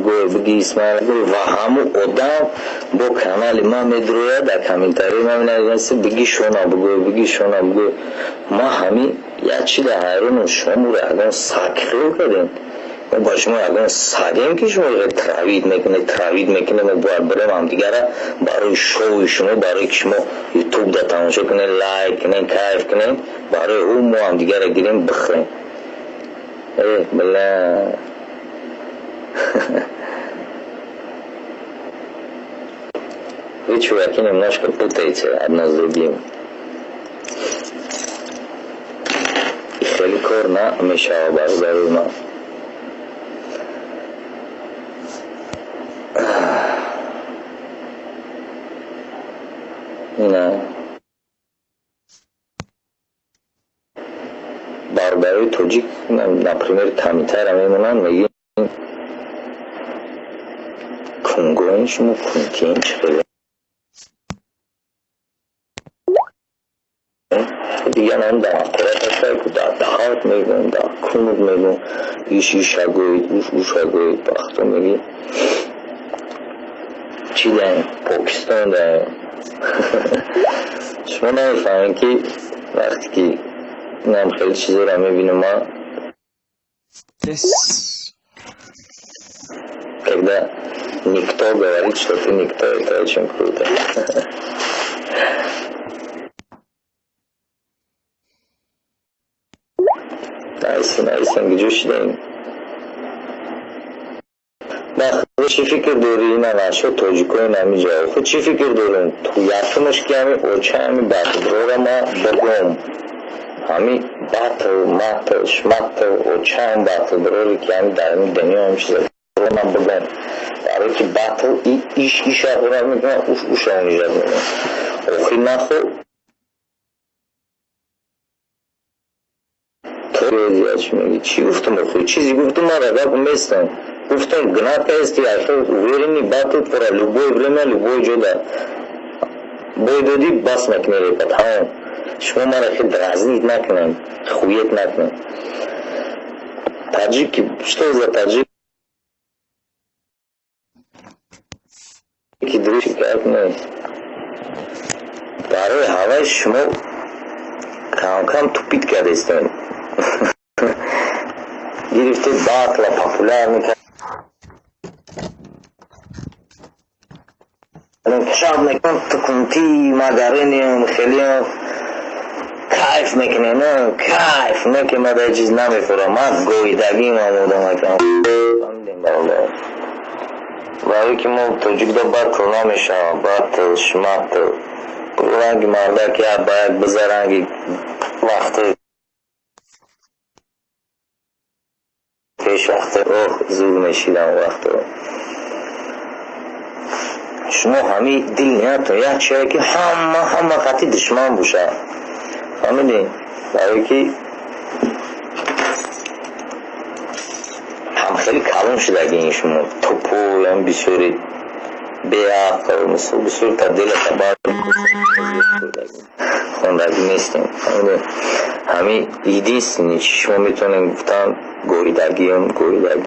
Гӯй, биги Исмаил гӯй, ва ҳамун одам бо канали ман медрояд, дар комментарии ман менависад: «Биги шона бугӯй, биги шона бугӯй». Ман ҳамин як чи дар ҳайронам: шумо моро ягон саг хиёл кардем? Мо ба шумо ягон сагем, ки шумо травить мекунед, травить мекунед? Мо бояд бирем ҳамдигара барои шоуи шумо, барое ки шумо ютубда тамошо кунед, лайк кунед, кайф кунед, барои ӯ мо ҳамдигара гирем, бихӯрем? Э, бля. Вы, чуваки, немножко путаете одно с другим. Хеле кор намешава, бародари ман. Ина бародарои тоҷик, например, комментария мемонанд, мегӯянд: «Кунгоин шумо, кункин чӣ хеле дигар нам дар ҳақорат ҳастак, дар дахат мегӯям, дар кунут мегӯям, иш иша гӯед, уш уша гӯед». Бахто мегӣ чӣ даем, Покистон даем. Шумо намефаҳмед, ки вақте ки инам хеле чизоро мебинам ман, когда никто говорит, что ты никто, это очень круто. Найсен, найсен, куҷо шидаем? Чӣ фикр дорӣ, ина нашо тоҷикои намиҷа? Охи, чӣ фикр дорем? Якумаш ки ҳами оча, ҳами батлрора ма бигом, ҳами батл матл шматл, очаам батлброре, ки ҳами дар ҳами дунё ҳами чиза ман бигом, барое ки батл иш иша ҳурмат мекунад, уш уша унижать мекунад. Охи, нахо чӣ мегӣ? Чӣ гуфтам охи? Чизе гуфтам? Ман гап местам. Гуфтам, гнат кардасти, уверенный батл пора, любое время, любой ҷода бой додӣ, бас мекунӣ репа, тамом. Шумо мара хел дразнить накунем, хует накунем. Таджики, что за таджики, гап нест. Барои ҳаваи шумо камкам тупить кардастем, гирифтед батла популярный шаб мекунам, тукунти магарениям, хелиам кайф мекунем, кайф не ки ма дар чиз намефурам. Ман гоидагим омода мекунам, барое ки мо тоҷикда батл намешавам, батл шматл ранги мардак як ба як бизаранги вақти пеш, вақте ох, зур мешидам вақто. Шумо ҳами дил ниятон як чие, ки ҳама хати душман боша, фаҳмидем? Барое ки ҳам хеле калон шудагин шумо, тупоям бисёри беақл, мисол, бисёр та дилата бар хондагӣ нестем, фаҳмидем? Ҳами единственный чи шумо метавонем гуфтан: гоидагиам, гоидагиам.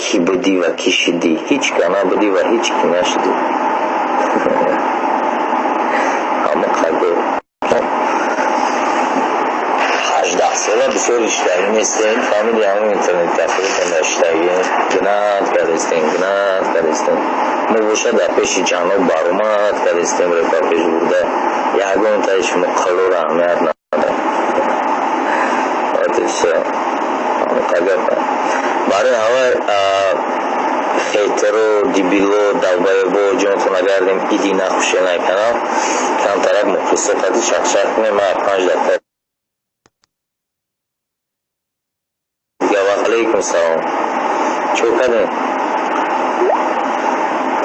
Кӣ будӣ ва кӣ шидӣ? Ҳеҷ ка набудӣ ва ҳеҷ кӣ нашудӣ. Ҳама қадр 18 сола бисёр иштагӣ нестем, фаҳмиди? Ҳамон интернет кафеатон иштагӣ гнат кардастем, гнат кардастем. Мо боша дар пеши ҷаноб баромад кардастем, репа пеш бурда, ягон таи шумо қалора аҳамият надод. Вот и всё. Гапа барои ҳавай хейтеро, дебило, долбоёбо ҷонтон нагардем, иди нахушенай канал. Камтарак мухлисо қади чақчақ кунем. Ма 5 дақиқа. Алейкум салом, чо кардем?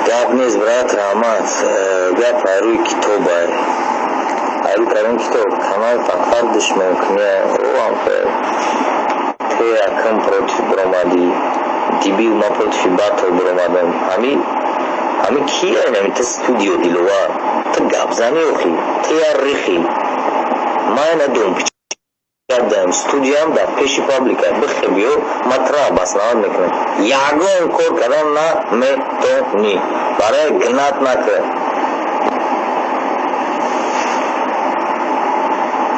Гап нест, брат, раҳмат. Гап айрӯи китобай, айрӯи кадом китоб? Канал фақат душманкуния оам. Те якам против биромадӣ, дебил, ма против батл биромадам. Ҳами кия инами? Та студио Диловар, та гапзанӣ охи, та я рихи, ма ина дом. гап даем, студиям дар пеши паблика бихе биё, ма тра обосновать мекунам. Ягон кор кардан наметонӣ, барои гнать накун.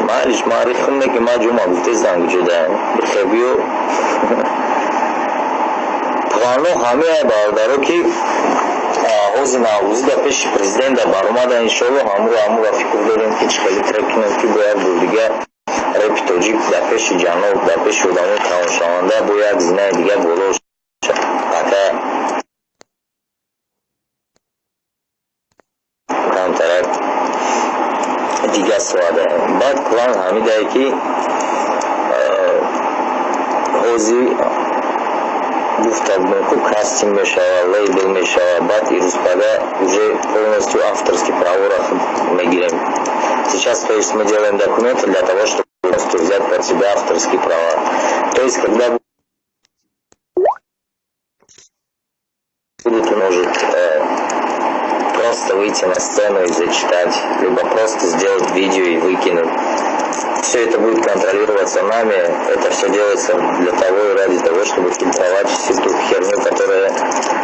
Малиш маъриф ки ма ҷума гуфтестам куҷодаем, бихе биё. Плано ҳамеа, бародаро, ки ҳозир Наврӯзӣ дар пеши президента баромада, иншоалло, ҳамуро фикр дорем, ки чӣ хеле трек кунем, ки бо як бор дига репи тоҷик дар пеши ҷаноб, дар пеши одамои тамошаванда бо як зинаи дига боло ака камтарак дига соада. Баъд план ҳамидае, ки ҳозир гуфта будем, ку кастинг мешава, лейбл мешава, баъд ирӯзпага уже полностью авторский правора мегирем. Сейчас, то есть, мы делаем документы для того, чтобы полностью взять под себя авторские права. То есть, когда будут, может, просто выйти на сцену и зачитать, либо просто сделать видео и выкинуть. Все это будет контролироваться нами. Это все делается для того и ради того, чтобы фильтровать всю ту херню, которая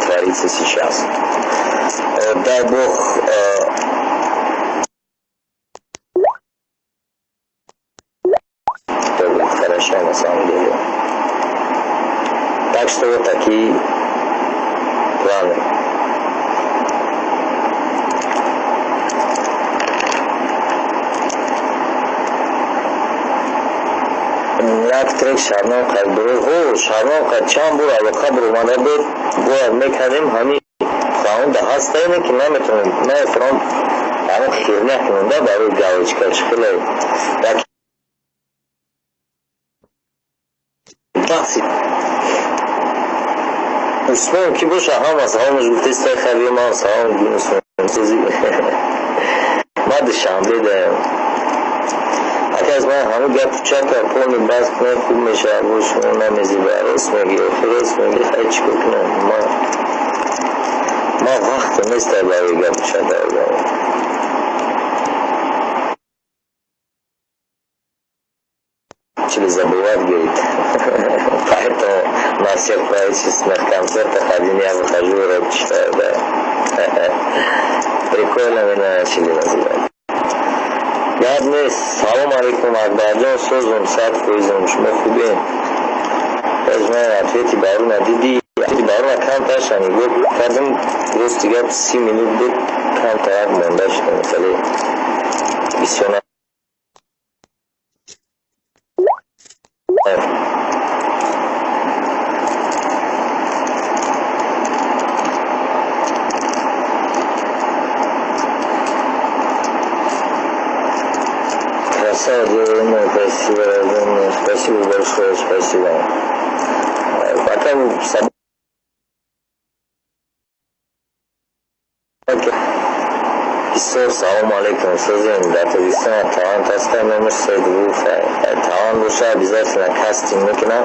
творится сейчас. Дай бог, все будет хорошо на самом деле. Так что вот такие планы. Як трек Шабнам қад ҳо, Шабнам қад чанд бор алоқа баромада буд, бояд мекардем. Ҳамин фаҳмда ҳастаине, ки наметавонем, наметавонам ҳамон хирня кунем да барои галочка чӣ хеле як баҳси Усмон ки боша, ҳама саломаш гуфтестай. Хаби ман салом, Усмон сӯзи ма Душанбе даем. Ака, аз ман ҳамун гапу чака полный бас кунем, хуб мешавад. Бо шумо намезиба, рост мегӣ, охир рост мегӣ. Хай, чӣ кор кунам, ма вақте нестай барои гапу чака. Начали забывать, говорит. Поэтому на всех правительственных концертах один я выхожу и рэп читаю, да. Прикольно меня начали называть. Гап нест. Салом алейкум, Акбарҷон, созум, 100%. Шумо хубем? Ман ответи Баруна диди, ответи Баруна камташа нигоҳ кардам, рости гап, 30 минут буд, камтарак монда шудам, хеле бисёр. Красава, делаем, красиво, разумно. Спасибо большое, спасибо. Пока вы собаки. Салом алейкум, созем, дар Тоҷикистон талант ҳаста, номаш Саидвулф. Талант боша, обязательно кастинг мекунам.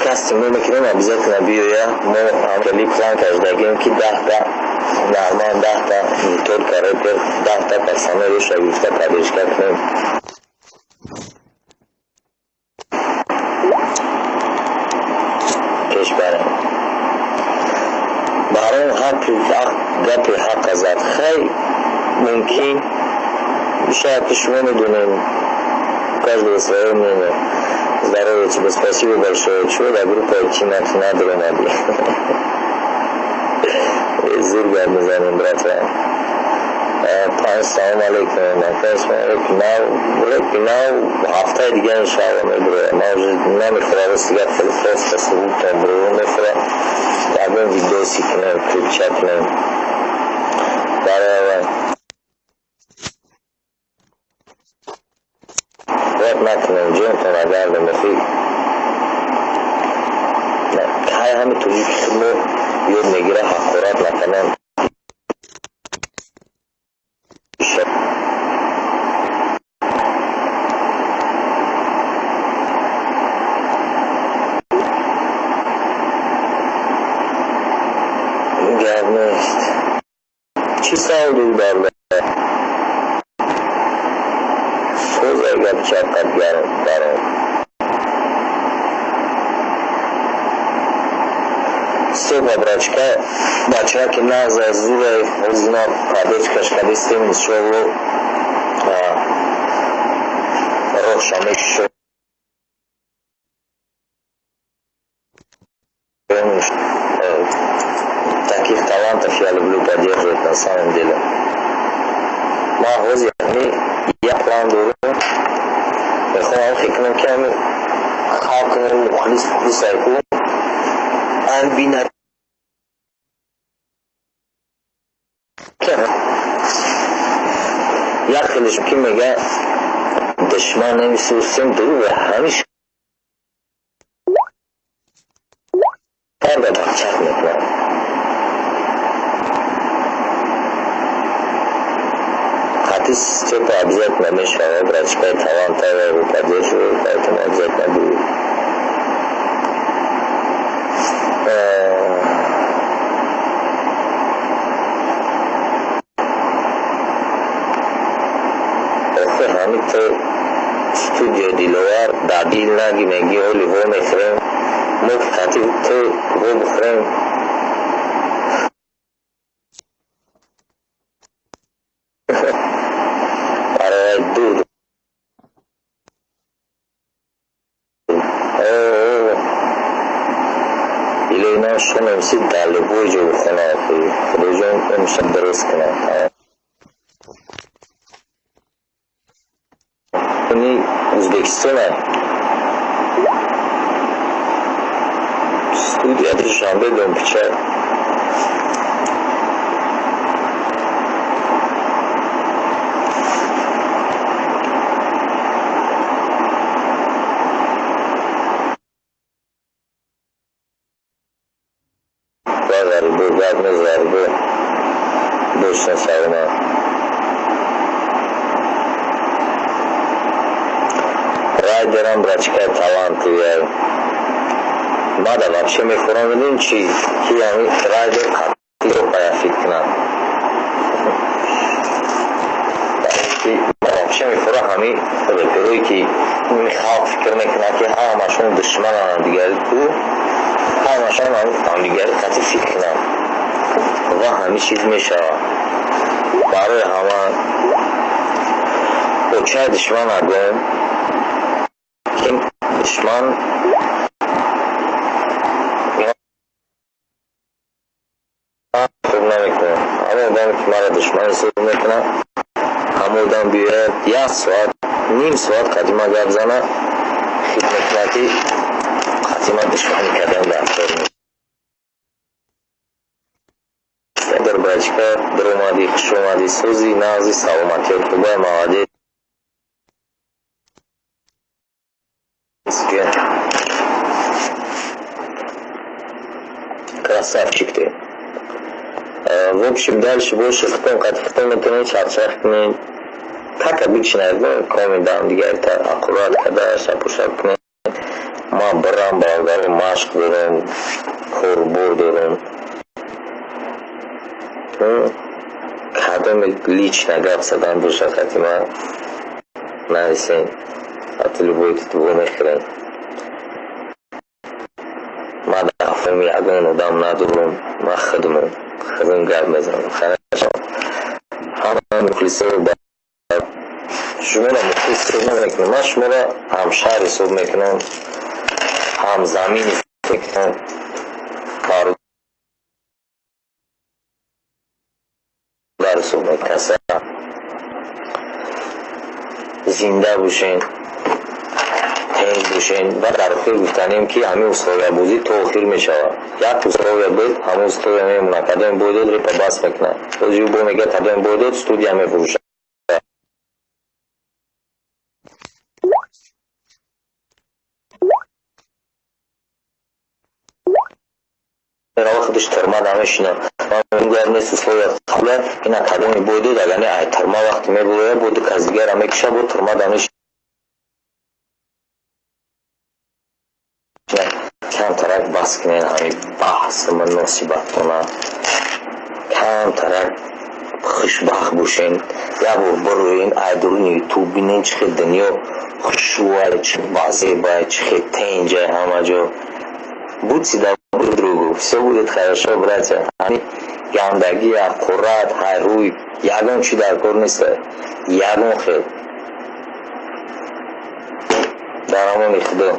Кастинг мекунем, обязательно биёя. Мо ҳамхели план кардагем, ки 10-та нормал, 10-та, не только рэпер, 10-та пацаны реша гирифта поддержка кунем. Пеш барем. Барон ҳақи гапи ҳақа зад. Хай, мумкин, шояд ки шумо медонем, у каждого свое мнение. Здоровья тебе, спасибо большое. Чего до группа идти надо, надо. Зур гап мезанем, братва. Панҷ салом алейкум. Нав рэпи нав ҳафтаи дига иншоалло мебурояд. Ман уже намехӯра, рости гап, хеле просто сурудтон буро мехӯра. Ягон видоси кунем, клипча кунем. Барои рэп накунем, ҷонтон агар мехоҳӣ. Ҳай, ҳами тоҷики худмо ёд мегира ҳақорат накунам. Гап нест. Чӣ савол додӣ, бародар? Тоза гап чапқат баром. Степа брачка, бачаки наза зурай, озина поддержкаш кадистем, иншолло роҳша мекушоем. Таких талантов я люблю поддерживать на самом деле. Ма ҳозир як план дорем, мехоҳам фикр кунам, ки ҳами халқи мухлис мухлисайку ам бинад, як хелеш ки мега душман намесӯстем, дурӯғ, ҳамиш карда чақ мекунам. Хати Степа обязательно мешава, брачка таланта, я его поддерживаю, поэтому обязательно будет. Охир ҳамин то студия Диловар дар дил наги, меги оли во мехӯрем, мо хати то во бихӯрем. Барои дур илои ман шунамси дар любой ҷо бихона, худоҷон имшаб дуруст кунад. Ни Ӯзбекистона студия Душанбе, Домпича. Ғарибу гап мезарбу бошна, саломат. Райдерам брачка талантливый. Мада вообще мехӯрам, медонӣ чи, ки ҳами Райдер қатиро паяфит кунад. Вообще мехӯра ҳами реперое ки халқ фикр мекунад, ки ҳамашон душмананд ҳамдигари ку, ҳамашон ҳамдигари қатӣ фикр кунанд ва ҳами чиз мешавад. Барои ҳама очаи душман агом, ки душман хуб намекунад. Ҳамон одаме ки маро душман ҳисоб мекунад, ҳамон одам биёяд, як соат, ним соат қадима гап зана, фикр мекунад, ки қадима душманӣ кардан дар кор нест. Дар брачка даромадӣ, хуш омадӣ, сӯзи нағзи, саломатиёт хубай, молодец. Красавчик ты. В общем, дальше больше хутон қати хутон метавонед чархчарх кунед. Как обычно, комедам дигарта аккурат када шапушап кунед. Ман бирам, бародари, машқ дорам, корбор дорам. Кадоме лично гап задан бошад, хати ман нависен. Ҳатто любой титул мехӯрем. Ман дар форми ягон одам надорам, ман худмам, худам гап мезанам. Хорошо. Ҳама мухлисо, шуморо мухлис ҳисоб намекунам, ман шуморо ҳамшаҳр ҳисоб мекунам, ҳамзамин ҳисоб мекунам, бародар ҳисоб мекунам. Зинда бошен, тинҷ бошен. Ва дар охир гуфтанем, ки ҳамин условиябозӣ то охир мешавад. Як условия буд, ҳамон условия мемонад. Кадоме бой дод, репа бас мекунад. Ҳозир бо мегӯяд, кадоме бой дод, студия мефурӯшад. Худаш тюрьма намешинад. Ман нест условия қабла ина, кадоме бой дод, агар не, ай тюрьма вақте мебурояд, бо ду кас дигара мекуша, бо тюрьма намешинад. Камтарак бас кунед ҳамин баҳс муносибатона, камтарак. Хушбахт бошен. Як бор бироен айдуруни Ютуб, бинен, чӣ хел дунё хушрӯай, чӣ базебай, чӣ хел тенҷай ҳама ҷо. Будьте добры другу, все будет хорошо, братья. Ҳами гандагӣ, ҳақорат, ҳайрӯй, ягон чӣ дар кор нест, ягон хел. Дар амони Худо.